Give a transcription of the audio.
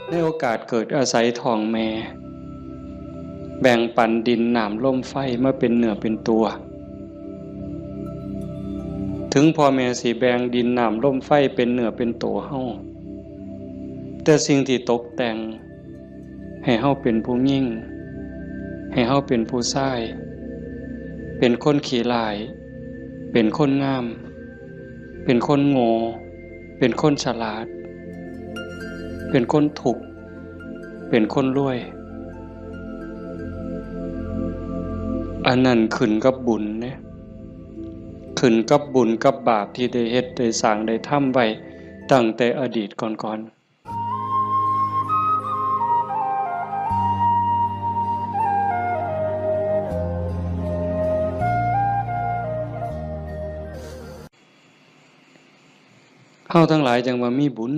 ໃນໂອກາດເກີດອາໄສທ້ອງແມ່ ແບ່ງປັນດິນນ້ຳລົມໄຟມາເປັນເນື້ອເປັນຕົວ. ເຖິງພໍ່ແມ່ຊິແບ່ງດິນນ້ຳລົມໄຟເປັນເນື້ອເປັນໂຕເຮົາ, ແຕ່ສິ່ງທີ່ຕົກແຕ່ງໃຫ້ເຮົາເປັນຜູ້ຍິງ, ໃຫ້ເຮົາເປັນຜູ້ຊາຍ, ເປັນຄົນຂີ້ຮ້າຍ, ເປັນຄົນງາມ, ເປັນຄົນໂງ່, ເປັນຄົນສະຫຼາດ, ເປັນຄົນທຸກ, ເປັນຄົນລວຍ, ອັນນັ້ນຂຶ້ນກັບບຸນເດ້, ຂຶ້ນກັບບຸນກັບບາບທີ່ໄດ້ເຮັດໄດ້ສ້າງໄດ້ທຳໄວ້ຕັ້ງແຕ່ອະດີດກ່ອນໆ. ເຮົາທັງຫຼາຍຈັ່ງວ່າມີບຸນ.